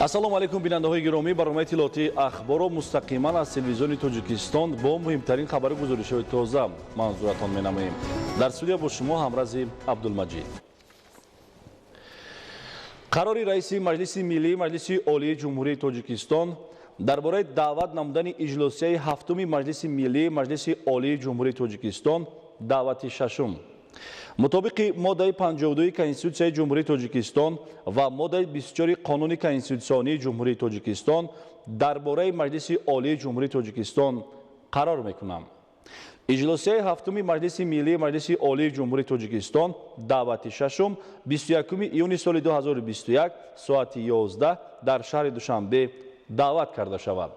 Ассалому алайкум, бинандаҳои гиромӣ. Барномаи иттилоотии Ахборро мустақиман аз Телевизиони Тоҷикистон бо муҳимтарин хабару гузоришҳои тоза манзуратон менамоем. Дар студия бо шумо Ҳамрази Абдулмаҷид. Қарори раиси Маҷлиси Миллии Маҷлиси Олии Ҷумҳурии Тоҷикистон дар бораи даъват намудани иҷлосияи ҳафтуми Маҷлиси Миллии Маҷлиси Олии Ҷумҳурии Тоҷикистон, даъвати шашум. Мутобиқи моддаи 52 Конститутсияи Ҷумҳурии Тоҷикистон ва моддаи 24 Қонуни конститутсионии Ҷумҳурии Тоҷикистон дар бораи Маҷлиси Олии Ҷумҳурии Тоҷикистон қарор мекунам: иҷлосияи ҳафтуми Маҷлиси Миллии Маҷлиси Олии Ҷумҳурии Тоҷикистон, даъвати шашум, 21 июни соли 2021 соати 11 дар шаҳри Душанбе даъват карда шавад.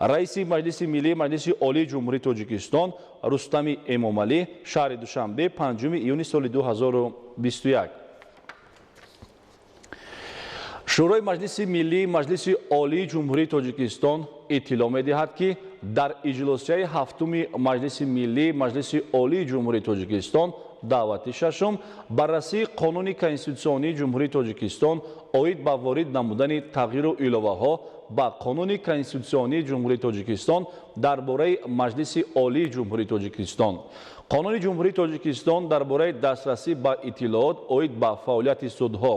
Раиси Маҷлиси Миллии Маҷлиси Олии Ҷумҳурии Тоҷикистон Рустами Эмомалӣ, шаҳри Душанбе, 5 июни соли 2021. Шӯрои Маҷлиси Миллии Маҷлиси Олии Ҷумҳурии Тоҷикистон иттилоъ медиҳад, ки дар иҷлосияи ҳафтуми Маҷлиси Миллии Маҷлиси Олии Ҷумҳурии Тоҷикистон, даъвати шашум, баррасии Қонуни конститутсионии Ҷумҳурии Тоҷикистон оид ба ворид намудани тағйиру иловаҳо ба Қонуни конститутсионии Ҷумҳурии Тоҷикистон дар бораи Маҷлиси Олии Ҷумҳурии Тоҷикистон, Қонуни Ҷумҳурии Тоҷикистон дар бораи дастрасӣ ба иттилоот оид ба фаъолияти судҳо,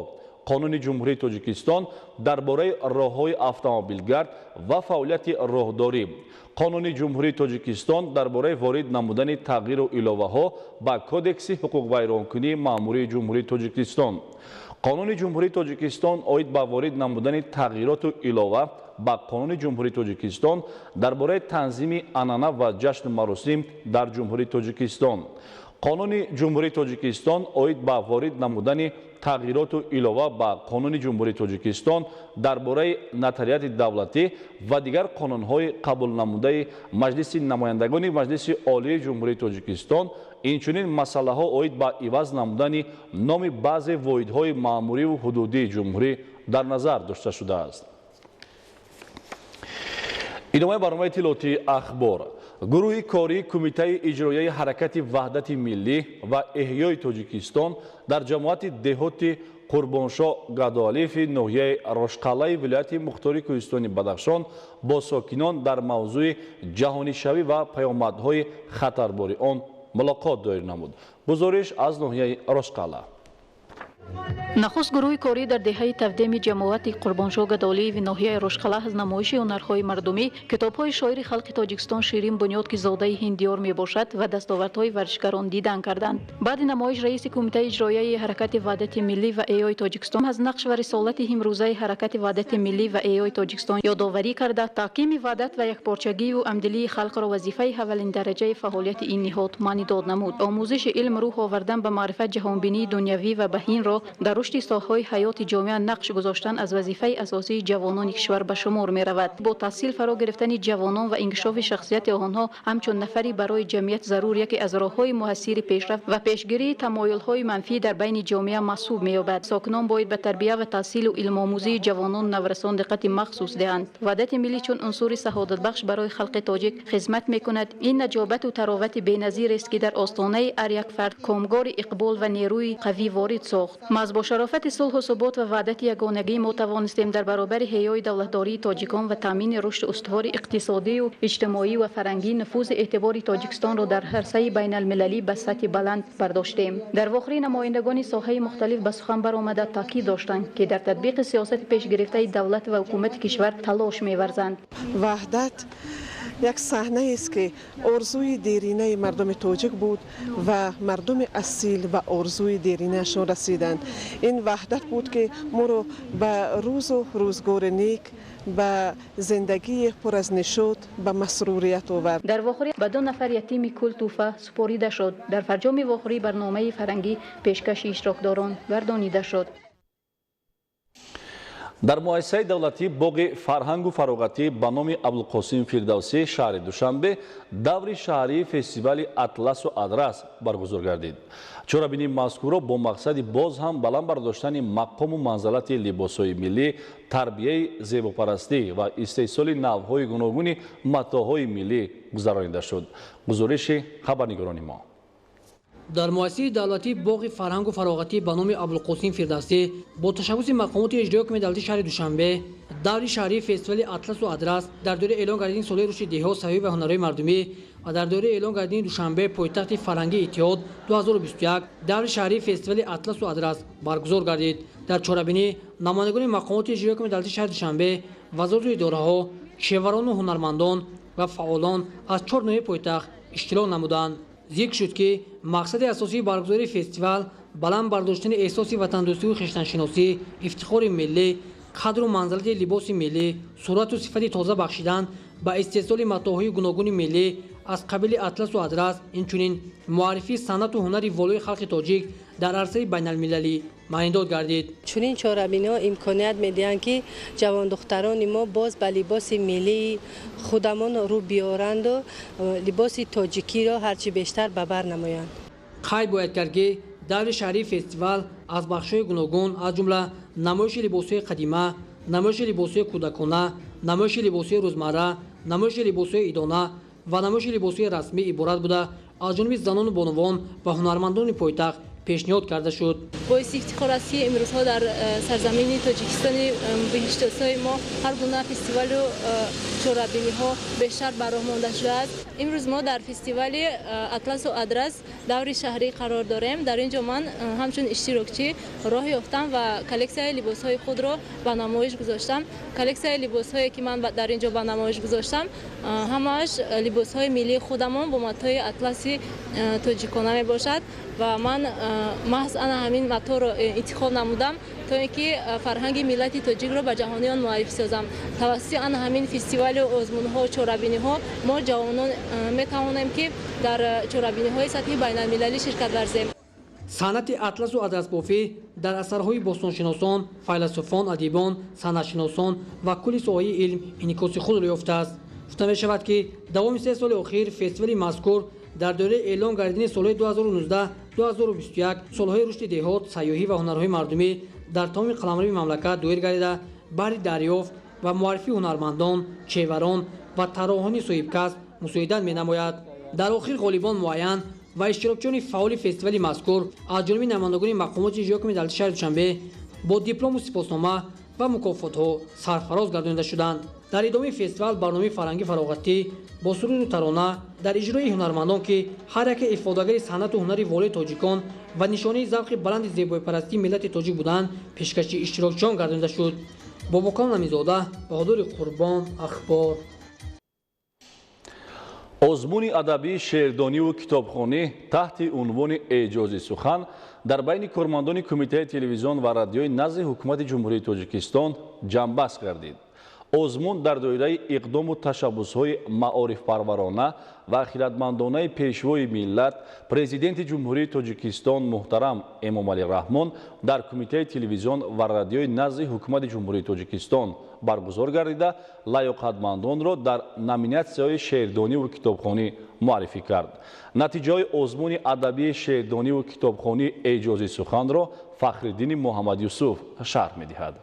Қонуни Ҷумҳурии Тоҷикистон дар бораи роҳҳои автомобилгард ва фаъолияти роҳдорӣ, Қонуни Ҷумҳурии Тоҷикистон дар бораи ворид намудани тағйиру иловаҳо ба Кодекси ҳуқуқвайронкунии маъмурии Ҷумҳурии Тоҷикистон, Қонуни Ҷумҳурии Тоҷикистон оид ба ворид намудани тағйироту илова ба Қонуни Ҷумҳурии Тоҷикистон дар бораи танзими анъана ва ҷашну маросим дар Ҷумҳурии Тоҷикистон, Қонуни Ҷумҳурии Тоҷикистон оид ба ворид намудани тағйироту илова ба Қонуни Ҷумҳурии Тоҷикистон дар бораи нотариати давлатӣ ва дигар қонунҳои қабулнамудаи Маҷлиси намояндагони Маҷлиси Олии Ҷумҳурии Тоҷикистон, инчунин масъалаҳо оид ба иваз намудани номи баъзе воҳидҳои маъмуриву ҳудудии ҷумҳурӣ дар назар дошта шудааст. Идомаи барномаи иттилоотии Ахбор. Гурӯҳи кории Кумитаи иҷроияи Ҳаракати Ваҳдати Миллӣ ва Эҳёи Тоҷикистон дар ҷамоати деҳоти Қурбоншоҳ Гадоалиеви ноҳияи Рошқалаи вилояти Мухтори Кӯҳистони Бадахшон бо сокинон дар мавзӯи ҷаҳонишавӣ ва паёмадҳои хатарбори он мулоқот доир намуд. Гузориш аз ноҳияи Рошқала. Нахуст гурӯҳи корӣ дар деҳаи Тавдеми ҷамоати Қурбоншоҳ Гадолиеви ноҳияи Рошқала аз намоиши ҳунарҳои мардумӣ, китобҳои шоири халқи Тоҷикистон Ширин Бунёд, ки зодаи Ҳиндиёр мебошад, ва дастовардҳои варзишгарон дидан карданд. Баъди намоиш раиси Кумитаи иҷроияи Ҳаракати Ваҳдати Миллӣ ва Эҳёи Тоҷикистон аз нақш ва рисолати имрӯзаи Ҳаракати Ваҳдати Миллӣ ва Эҳёи Тоҷикистон ёдоварӣ карда, таҳкими ваҳдат ва якпорчагию ҳамдилии халқро вазифаи аввалиндараҷаи фаъолияти ин ниҳод маънидод намуд. Омӯзиши илм, рӯҳ овардан ба маърифат, ҷаҳонбинии дунявӣ ва баҳинро дар рушди соҳаҳои ҳаёти ҷомеа нақш гузоштан аз вазифаи асосии ҷавонони кишвар ба шумор меравад. Бо таҳсил фаро гирифтани ҷавонон ва инкишофи шахсияти онҳо ҳамчун нафари барои ҷамъият зарур яке аз роҳҳои муассири пешрафт ва пешгирии тамоюлҳои манфӣ дар байни ҷомеа маҳсуб меёбад. Сокинон бояд ба тарбия ва таҳсилу илмомӯзии ҷавонону наврасон диққати махсус диҳанд. Ваҳдати миллӣ чун унсури саодатбахш барои халқи тоҷик хизмат мекунад. Ин наҷобату таровати беназирест, ки дар остонаи ҳар як фард комгори иқбол ва нерӯи қавӣ ворид сохт. Маҳз бо шарофати сулҳу субот ва ваҳдати ягонагӣ мо тавонистем дар баробари эҳёи давлатдории тоҷикон ва таъмини рушди устувори иқтисодию иҷтимоӣ ва фарҳангӣ нуфузи эътибори Тоҷикистонро дар арсаи байналмилалӣ ба сатҳи баланд бардоштем. Дар вохӯрӣ намояндагони соҳаи мухталиф ба сухан баромада, таъкид доштанд, ки дар татбиқи сиёсати пешгирифтаи давлат ва ҳукумати кишвар талош меварзанд. Ваҳдат як саҳнаест, ки орзуи деринаи мардуми тоҷик буд ва мардуми асил ба орзуи деринаашон расиданд. Ин ваҳдат буд, ки моро ба рӯзу рӯзгори нек, ба зиндагии пур аз нишот, ба масрурият овард. Дар вохӯрӣ ба ду нафар ятими кул тӯҳфа супорида шуд. Дар фарҷоми вохӯрӣ барномаи фарҳангӣ пешкаши иштирокдорон гардонида шуд. Дар муассисаи давлатии боғи фарҳангу фароғатӣ ба номи Абдулқосим Фирдавсӣ шаҳри Душанбе даври шаҳрии фестивали «Атласу адрас» баргузор гардид. Чорабинии мазкурро бо мақсади боз ҳам баланд бардоштани мақому манзалати либосҳои миллӣ, тарбияи зебопарастӣ ва истеҳсоли навъҳои гуногуни матоъҳои миллӣ гузаронида шуд. Гузориши хабарнигорони мо. Дар муассисаи давлатии боғи фарҳангу фароғатӣ ба номи Абулқосим Фирдавсӣ бо ташаббуси мақомоти иҷроии ҳукумати давлатии шаҳри Душанбе даври шаҳрии фестивали «Атласу адрас» дар доираи эълон гардидани солҳои рушди деҳот, сайёҳӣ ва ҳунарҳои мардумӣ ва дар доираи эълон гардидани Душанбе пойтахти фарҳангии иттиҳод 2021 даври шаҳрии фестивали «Атласу адрас» баргузор гардид. Дар чорабинӣ намояндагони мақомоти иҷроии ҳукумати давлатии шаҳри Душанбе, вазорату идораҳо, чеварону ҳунармандон ва фаъолон аз чор ноҳияи пойтахт иштирок намуданд. Зикр шуд, ки мақсади асосии баргузории фестивал баланд бардоштани эҳсоси ватандӯстию хештаншиносӣ, ифтихори миллӣ, қадру манзалати либоси миллӣ, сурату сифати тоза бахшидан ба истеҳсоли матоъҳои гуногуни миллӣ аз қабили атласу адрас, инчунин муаррифии санъату ҳунари волои халқи тоҷик дар арсаи байналмилалӣ маънидод гардид. Чунин чорабиниҳо имконият медиҳанд, ки ҷавондухтарони мо боз ба либоси миллии худамон рӯ биёранду либоси тоҷикиро ҳарчи бештар ба бар намоянд. Қайд бояд кард, ки даври шаҳрии фестивал аз бахшҳои гуногун, аз ҷумла намоиши либосҳои қадима, намоиши либосҳои кӯдакона, намоиши либосҳои рӯзмарра, намоиши либосҳои идона ва намоиши либосҳои расмӣ иборат буда, аз ҷониби занону бонувон ва ҳунармандони пойтахт пешниҳод карда шуд. Боиси ифтихор аст, ки имрӯзҳо дар сарзамини Тоҷикистони биҳиштосои мо ҳар гуна фестивалу чорабиниҳо бештар ба роҳ монда шудааст. Имрӯз мо дар фестивали «Атласу адрас» даври шаҳрӣ қарор дорем. Дар ин ҷо ман ҳамчун иштирокчӣ роҳ ёфтам ва коллексияи либосҳои худро ба намоиш гузоштам. Коллексияи либосҳое, ки ман дар ин ҷо ба намоиш гузоштам, ҳамааш либосҳои миллии худамон бо матои атласи тоҷикона мебошад ва ман маҳз ана ҳамин маторо интихоб намудам, то ин ки фарҳанги миллати тоҷикро ба ҷаҳониён муаррифӣ созам. Тавассути ана ҳамин фестивалу озмунҳо, чорабиниҳо мо ҷавонон метавонем, ки дар чорабиниҳои сатҳи байналмилалӣ ширкат варзем. Санъати атласу адрасбофӣ дар асарҳои бостоншиносон, файласуфон, адибон, санъатшиносон ва кулли соҳаи илм инъикоси худро ёфтааст. Гуфта мешавад, ки давоми 3 соли охир фестивали мазкур дар доираи эълон гардидани солҳои 2019-2021 солҳои рушди деҳот, сайёҳӣ ва ҳунарҳои мардумӣ дар тамоми қаламрави мамлакат доир гардида, баҳри дарёфт ва муаррифии ҳунармандон, чеварон ва тарроҳони соҳибкасб мусоидат менамояд. Дар охир ғолибон муайян ва иштирокчиёни фаъоли фестивали мазкур аз ҷониби намояндагони мақомоти иҷроии ҳукумати давлати шаҳри Душанбе бо диплому сипоснома ва мукофотҳо сарфароз гардонида шуданд. Дар идомаи фестивал барномаи фарҳангӣ фароғатӣ бо суруду тарона дар иҷрои ҳунармандон, ки ҳар яке ифодагари санъату ҳунари волои тоҷикон ва нишонаи завқи баланди зебоипарастии миллати тоҷик буданд, пешкаши иштирокчиён гардонида шуд. Бобокалон Аминзода, Баҳодури Қурбон, «Ахбор». Озмуни адабии шеърдониву китобхонӣ таҳти унвони «Эъҷози сухан» дар байни кормандони Кумитаи телевизион ва радиои назди Ҳукумати Ҷумҳурии Тоҷикистон ҷамъбаст гардид. Озмун дар доираи иқдому ташаббусҳои маорифпарварона ва хиратмандонаи Пешвои миллат, Президенти Ҷумҳурии Тоҷикистон муҳтарам Эмомалӣ Раҳмон дар Кумитаи телевизион ва радиои назди Ҳукумати Ҷумҳурии Тоҷикистон баргузор гардида, лаёқатмандонро дар номинатсияҳои шеърдониву китобхонӣ муаррифӣ кард. Натиҷаҳои озмуни адабии шеърдониву китобхонӣ «Эъҷози суханро» Фахриддини Муҳаммадюсуф шарҳ медиҳад.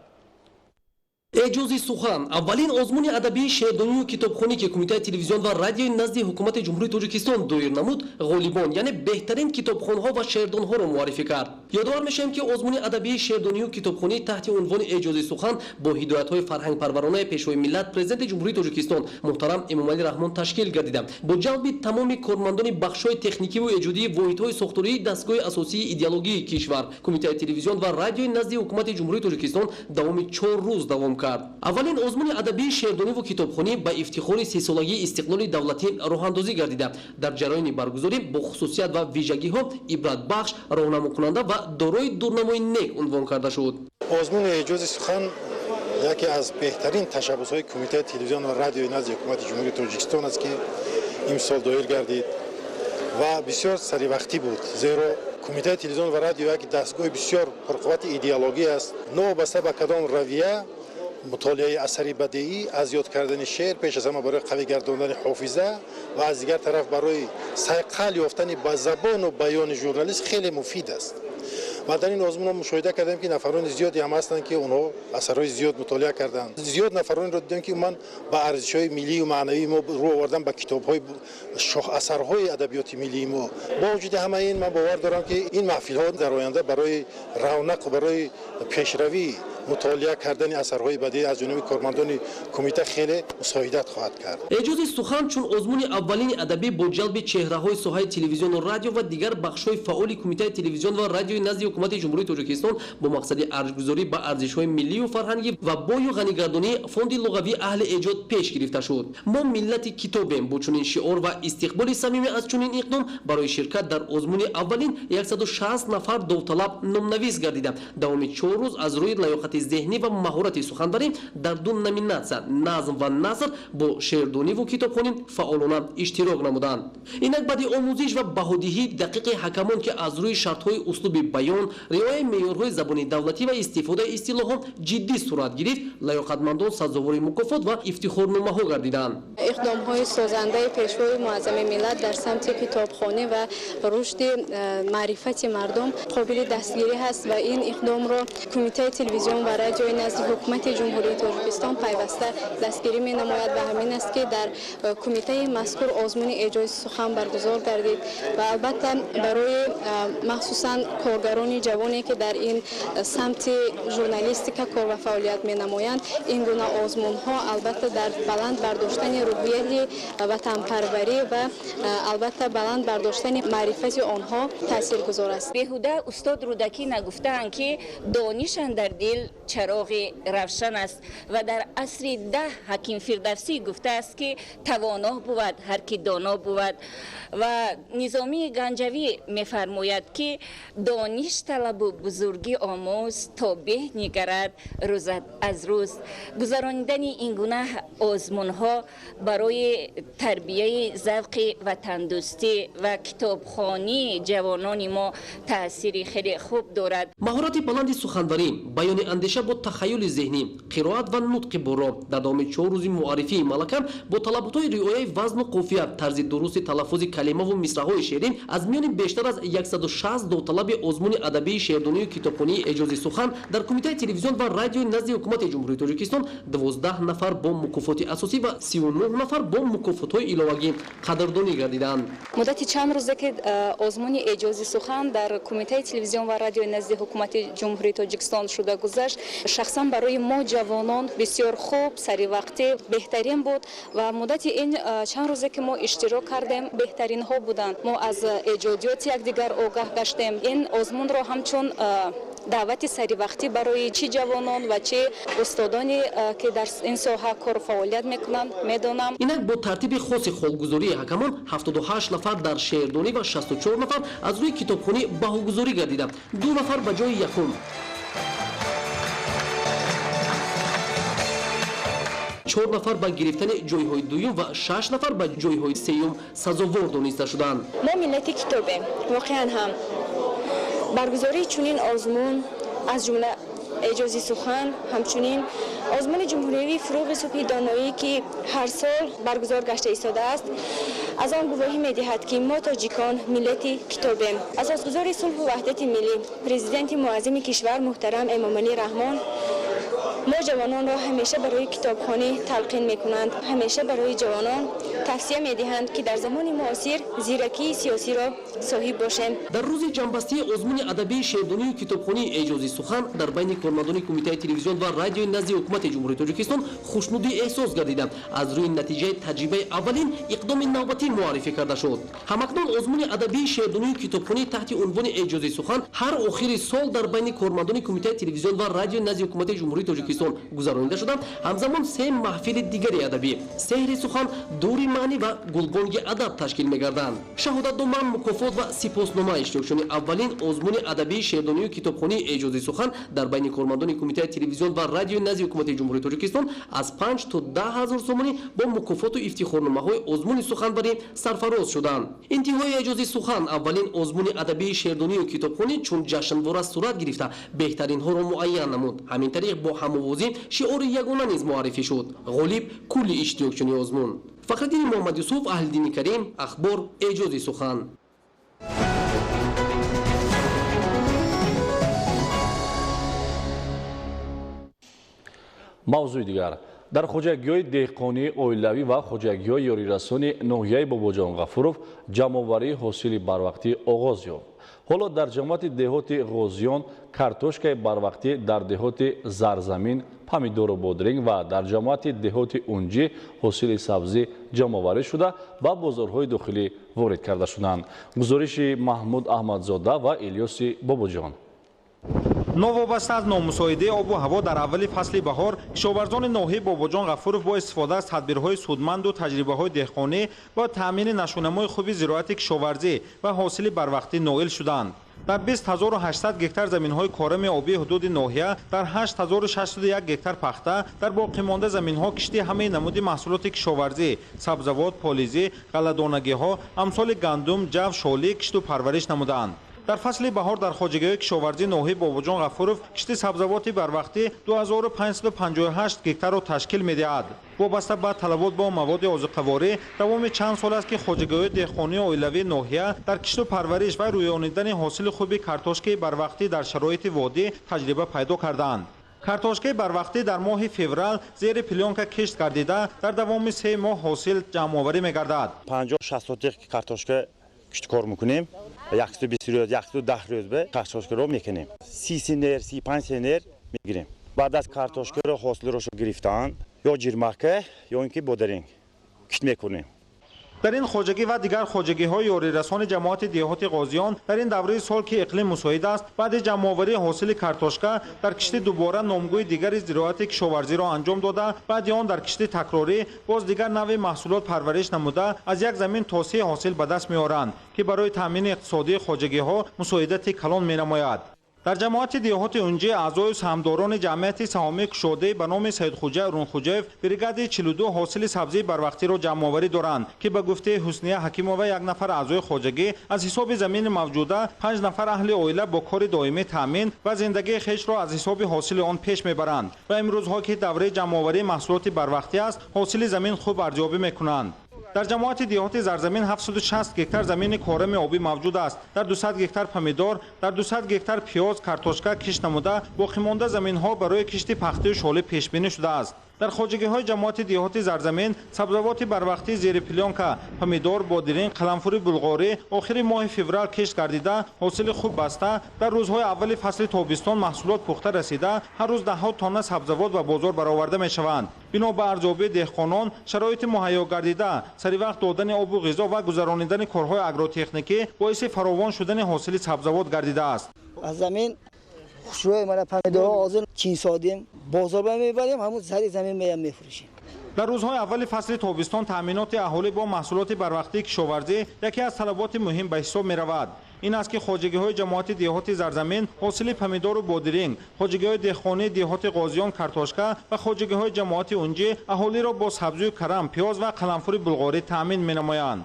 «Эъҷози сухан» аввалин озмуни адабии шеърдонию китобхонӣ, ки Кумитаи телевизион ва радиои назди Ҳукумати Ҷумҳурии Тоҷикистон доир намуд, ғолибон, яъне беҳтарин китобхонҳо ва шеърдонҳоро муаррифӣ кард. Ёдовар мешавем, ки озмуни адабии шеърдонию китобхонӣ таҳти унвони «Эъҷози сухан» бо ҳидоятҳои фарҳангпарваронаи Пешвои миллат, Президенти Ҷумҳурии Тоҷикистон муҳтарам Эмомалӣ Раҳмон ташкил гардида, бо ҷалби тамоми кормандони бахшҳои техникиву эҷодии воҳидҳои сохтории дастгоҳи асосии идеологии кишвар, Кумитаи телевизион ва радиои назди Ҳукумати Ҷумҳурии Тоҷикистон давоми 4 рӯз давом кард. Аввалин озмуни адабии шеърдониву китобхонӣ ба ифтихори сесолагии истиқлоли давлатӣ роҳандозӣ гардида, дар ҷараёни баргузорӣ бо хусусият ва вижагиҳо ибратбахш, роҳнамокунанда ва дорои дурнамои нек унвон карда шуд. Озмуни «Эъҷози сухан» яке аз беҳтарин ташаббусҳои Кумитаи телевизион ва радиои назди Ҳукумати Ҷумҳурии Тоҷикистон аст, ки имсол доир гардид ва бисёр саривақтӣ буд, зеро Кумитаи телевизион ва радио як дастгоҳи бисёр пурқуввати идеологӣ аст. Новобаста ба кадом равия мутолиаи асари бадеӣ, аз ёд кардани шеър пеш аз ҳама барои қавӣ гардондани ҳофиза ва аз дигар тараф барои сайқал ёфтани ба забону баёни журналист хеле муфид аст. Ва дар ин озмун мушоҳида кардем, ки нафарони зиёде ҳам ҳастанд, ки онҳо асарҳои зиёд мутолиа карданд. Зиёд нафаронеро дидем, ки ман ба арзишҳои миллию маънавии мо рӯ овардан, ба китобҳои шоҳасарҳои адабиёти миллии мо. Бо вуҷуди ҳамаи ин, ман бовар дорам, ки ин маҳфилҳо дар оянда барои равнақу барои пешравӣ мутолиа кардани асарҳои бадеӣ аз ҷониби кормандони кумита хеле мусоидат хоҳад кард. Эҷози сухан чун озмуни аввалини адабӣ бо ҷалби чеҳраҳои соҳаи телевизиону радио ва дигар бахшҳои фаъоли Кумитаи телевизион ва радиои назди Ҳукумати Ҷумҳурии Тоҷикистон бо мақсади арҷгузорӣ ба арзишҳои миллию фарҳангӣ ва бою ғанигардонии фонди луғавии аҳли эҷод пеш гирифта шуд. Мо миллати китобем бо чунин шиор ва истиқболи самимӣ аз чунин иқдом барои ширкат дар озмуни аввалин 160 нафар довталаб номнавис гардида, давоми 4 рӯз аз рӯи лаёқати зеҳнӣ ва маҳорати суханбарӣ дар ду номинатсия назм ва наср бо шеърдониву китобхонӣ фаъолона иштирок намуданд. Инак баъди омӯзиш ва баҳодиҳии дақиқи ҳакамон, ки аз рӯи шартҳои услуби баён, риояи меъёрҳои забони давлатӣ ва истифодаи истилоҳҳо ҷиддӣ сурат гирифт, лаёқатмандон сазовори мукофот ва ифтихорномаҳо гардиданд. Иқдомҳои созандаи Пешвои Муаззами миллат дар самти китобхонӣ ва рушди маърифати мардум қобили дастгирӣ ҳаст ва ин иқдомро Кумитаи телевизион ва радиои назди Ҳукумати Ҷумҳурии Тоҷикистон пайваста дастгирӣ менамояд ва ҳамин аст, ки дар кумитаи мазкур озмуни эҷози сухан баргузор гардид ва албатта барои махсусан коргарони ҷавоне, ки дар ин самти журналистика кор ва фаъолият менамоянд, ин гуна озмунҳо албатта дар баланд бардоштани рӯҳияти ватанпарварӣ ва албатта баланд бардоштани маърифати онҳо таъсиргузор аст. Беҳуда устод Рӯдакӣ нагуфтаанд, ки дониш андар дил чароғи равшан аст ва дар асри 10 ҳаким Фирдавсӣ гуфтааст, ки тавоно бувад ҳар ки доно бувад ва Низомии Ганҷавӣ мефармояд, ки дониш талабу бузургӣ омӯз, то беҳ нигарад рӯз аз рӯз. Гузаронидани ин гуна озмунҳо барои тарбияи завқи ватандӯстӣ ва китобхонии ҷавонони мо таъсири хеле хуб дорад. Маҳорати баланди суханварӣ, баёни андеша бо тахайюли зеҳнӣ, қироат ва нутқи бурро дар давоми 4 рӯзи муаррифии малака бо талаботҳои риояи вазну қофия, тарзи дурусти талаффузи калимаву мисраҳои шеърӣ аз миёни бештар аз 160 довталаби озмуни адабии шеърдонию китобхонии эҷози сухан дар Кумитаи телевизион ва радиои назди Ҳукумати Ҷумҳурии Тоҷикистон 12 нафар бо мукофоти асосӣ ва 39 нафар бо мукофотҳои иловагӣ қадрдонӣ гардиданд. Муддати чанд рӯзе ки озмуни эҷози сухан дар Кумитаи телевизион ва радиои назди Ҳукумати Ҷумҳурии Тоҷикистон шуда гузашт, шахсан барои мо ҷавонон бисёр хуб, саривақтӣ, беҳтарин буд ва муддати ин чанд рӯзе ки мо иштирок кардем, беҳтаринҳо буданд. Мо аз эҷодиёти якдигар огаҳ гаштем. Ин озмунро ҳамчун даъвати саривақтӣ барои чӣ ҷавонон ва чӣ устодоне, ки дар ин соҳа кору фаъолият мекунанд, медонам. Инак бо тартиби хоси холгузории ҳакамон 78 нафар дар шеърдонӣ ва 64 нафар аз рӯи китобхонӣ баҳогузорӣ гардида, 2 нафар ба ҷои якум, 4 нафар ба гирифтани ҷойҳои дуюм ва 6 нафар ба ҷойҳои сеюм сазовор дониста шуданд. Мо миллати китобем. Воқеан ҳам баргузории чунин озмун, аз ҷумла эҷози сухан, ҳамчунин озмуни ҷумҳуриявии фурӯғи субҳи доноӣ, ки ҳар сол баргузор гашта истодааст, аз он гувоҳӣ медиҳад, ки мо тоҷикон миллати китобем. Асосгузори сулҳу ваҳдати миллӣ, Президенти муаззими кишвар муҳтарам Эмомалӣ Раҳмон мо ҷавононро ҳамеша барои китобхонӣ талқин мекунанд, ҳамеша барои ҷавонон тавсия медиҳанд, ки дар замони муосир зиракии сиёсиро соҳиб бошем. Дар рӯзи ҷамъбастии озмуни адабии шеърдонию китобхонии эҷози сухан дар байни кормандони Кумитаи телевизион ва радиои назди Ҳукумати Ҷумҳурии Тоҷикистон хушнудӣ эҳсос гардида, аз рӯи натиҷаи таҷрибаи аввалин иқдоми навбатӣ муаррифӣ карда шуд. Ҳамакнун озмуни адабии шеърдонию китобхонӣ таҳти унвони эҷози сухан ҳар охири сол дар байни кормандони Кумитаи телевизион ва радиои назди Ҳукумати Ҷумҳурии Тоҷикистон гузаронида шуда, ҳамзамон 3 маҳфили дигари адабӣ сеҳри сухан, дури маънӣ ва гулбонги адаб ташкил мегарданд. Шаҳодатнома, мукофот ва сипоснома иштирокчиёни аввалин озмуни адабии шеърдонию китобхонии эҷози сухан дар байни кормандони Кумитаи телевизион ва радиои назди Ҳукумати Ҷумҳурии Тоҷикистон аз 5 то 10 ҳазор сомонӣ бо мукофоту ифтихорномаҳои озмуни суханварӣ сарфароз шуданд. Интиҳои эҷози сухан аввалин озмуни адабии шеърдонию китобхонӣ чун ҷашнвора сурат гирифта, беҳтаринҳоро муайян намуд. Ҳамин тариқ бо ҳамовозӣ шиори ягона низ муаррифӣ шуд: ғолиб кулли иштирокчиёни озмун. Фахриддини Муҳаммадюсуф, Аҳлиддини Карим, Ахбор, эҷози сухан. Мавзӯи дигар. Дар хоҷагиҳои деҳқонии оилавӣ ва хоҷагиҳои ёрирасони ноҳияи Бобоҷон Ғафуров ҷамъоварии ҳосили барвақтӣ оғоз ёфт. Ҳоло дар ҷамоати деҳоти Ғозиён картошкаи барвақтӣ, дар деҳоти Зарзамин помидору бодринг ва дар ҷамоати деҳоти Унҷӣ ҳосили сабзӣ ҷамъоварӣ шуда ба бозорҳои дохилӣ ворид карда шуданд. Гузориши Маҳмуд Аҳмадзода ва Илёси Бобоҷон. Новобаста аз номусоидаи обу ҳаво дар аввали фасли баҳор, кишоварзони ноҳияи Бобоҷон Ғафуров бо истифода аз тадбирҳои судманду таҷрибаҳои деҳқонӣ бо таъмини нашъунамои хуби зироати кишоварзӣ ва ҳосили барвақтӣ ноил шуданд. Дар 20 800 гектар заминҳои корами обии ҳудуди ноҳия дар 8601 гектар пахта, дар боқимонда заминҳо кишти ҳамаи намуди маҳсулоти кишоварзӣ, сабзавот, полизӣ, ғалладонагиҳо, амсоли гандум, ҷав, шолӣ кишту парвариш намуданд. Дар фасли баҳор дар хоҷагиҳои кишоварзии ноҳияи Бобоҷон Ғафуров кишти сабзавоти барвақтӣ 2558 гектарро ташкил медиҳад. Вобаста ба талабот бо маводи озуқаворӣ, давоми чанд сол аст, ки хоҷагиҳои деҳқонии оилавии ноҳия дар кишту парвариш ва рӯёнидани ҳосили хуби картошкаи барвақтӣ дар шароити водӣ таҷриба пайдо кардаанд. Картошкаи барвақтӣ дар моҳи феврал зери плёнка кишт гардида, дар давоми 3 моҳ ҳосил ҷамъоварӣ мегардад. 50-60 сотих картошка кишткор мекунем, 120 рӯз, 110 рӯз ба картошкаро мекунем, 30 центнер, 35 центнер мегирем. Баъд аз картошкаро ҳосилро гирифтан, ё ҷирмака, ё ин ки бодиринг кишт мекунем. Дар ин хоҷагӣ ва дигар хоҷагиҳои ёрирасони ҷамоати деҳоти Ғозиён дар ин давраи сол, ки иқлим мусоид аст, баъди ҷамъоварии ҳосили картошка дар кишти дубора номгӯи дигари зироати кишоварзиро анҷом дода, баъди он дар кишти такрорӣ боз дигар навъи маҳсулот парвариш намуда, аз як замин то се ҳосил ба даст меоранд, ки барои таъмини иқтисодии хоҷагиҳо мусоидати калон менамояд. Дар ҷамоати деҳоти Унҷӣ аъзою саҳмдорони ҷамъияти саҳомии кушодаи ба номи Саидхуҷа Урунхуҷаев бригади 42 ҳосили сабзии барвақтиро ҷамъоварӣ доранд, ки ба гуфтаи Ҳусния Ҳакимова, як нафар аъзои хоҷагӣ, аз ҳисоби замини мавҷуда панҷ нафар аҳли оила бо кори доимӣ таъмин ва зиндагии хешро аз ҳисоби ҳосили он пеш мебаранд ва имрӯзҳо, ки давраи ҷамъоварии маҳсулоти барвақтӣ аст, ҳосили замин хуб арзёбӣ мекунанд. Дар ҷамоати деҳоти Зарзамин 760 гектар замини корами обӣ мавҷуд аст. Дар 200 гектар помидор, дар 200 гектар пиёз, картошка кишт намуда, боқимонда заминҳо барои кишти пахтаю шолӣ пешбинӣ шудааст. Дар хоҷагиҳои ҷамоати деҳоти Зарзамин сабзавоти барвақтӣ зери плёнка, помидор, бодиринг, қаламфури булғорӣ охири моҳи феврал кишт гардида, ҳосили хуб баста, дар рӯзҳои аввали фасли тобистон маҳсулот пухта расида, ҳар рӯз даҳҳо тонна сабзавот ба бозор бароварда мешаванд. Бино ба арзёбии деҳқонон, шароити муҳайё гардида, саривақт додани обу ғизо ва гузаронидани корҳои агротехникӣ боиси фаровон шудани ҳосили сабзавот гардидааст. Аз замин хушрӯи мана помидорҳо ҳозир чин содем, бозор мебарем, ҳамун сари замин меям мефурӯшем. Дар рӯзҳои аввали фасли тобистон таъминоти аҳолӣ бо маҳсулоти барвақтии кишоварзӣ яке аз талаботи муҳим ба ҳисоб меравад. Ин аст, ки хоҷагиҳои ҷамоати деҳоти Зарзамин ҳосили помидору бодиринг, хоҷагиҳои деҳқонии деҳоти Ғозиён картошка ва хоҷагиҳои ҷамоати Унҷӣ аҳолиро бо сабзию карам, пиёз ва қаламфури булғорӣ таъмин менамоянд.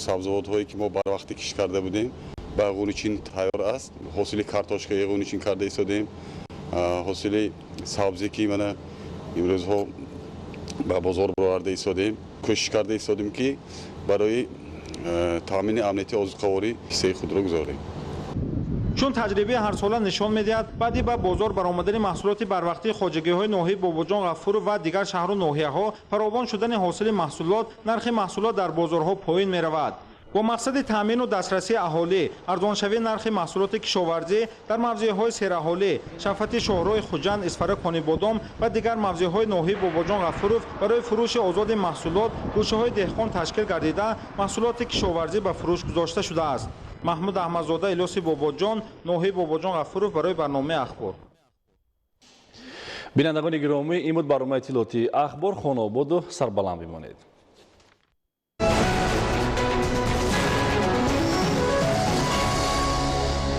Сабзавотҳое, ки мо барвақтӣ кишт карда будем, ба ғуничин тайёр аст. Ҳосили картошкаи ғуничин карда истодем, ҳосили сабзе, ки мана имрӯзҳо ба бозор бароварда истодем. Кӯшиш карда истодем, ки барои таъмини амнияти озуқаворӣ ҳиссаи худро гузорем. Чун таҷрибаи ҳарсола нишон медиҳад, баъди ба бозор баромадани маҳсулоти барвақтии хоҷагиҳои ноҳияи Бобоҷон Ғафуров ва дигар шаҳру ноҳияҳо, фаровон шудани ҳосили маҳсулот, нархи маҳсулот дар бозорҳо поин меравад. Бо мақсади таъмину дастрасии аҳолӣ, арзоншавии нархи маҳсулоти кишоварзӣ дар мавзеъҳои сераҳолӣ, шафати шоҳроҳи Хуҷанд, Исфара, Конибодом ва дигар мавзеъҳои ноҳияи Бобоҷон Ғафуров барои фурӯши озоди маҳсулот гӯшаҳои деҳқон ташкил гардида, маҳсулоти кишоварзӣ ба фурӯш гузошта шудааст. Маҳмуд Аҳмадзода, Илёси Бобоҷон, ноҳияи Бобоҷон Ғафуров, барои барномаи Ахбор. Бинандагони гиромӣ, ин буд барномаи иттилоотии Ахбор. Хонаободу сарбаланд бимонед.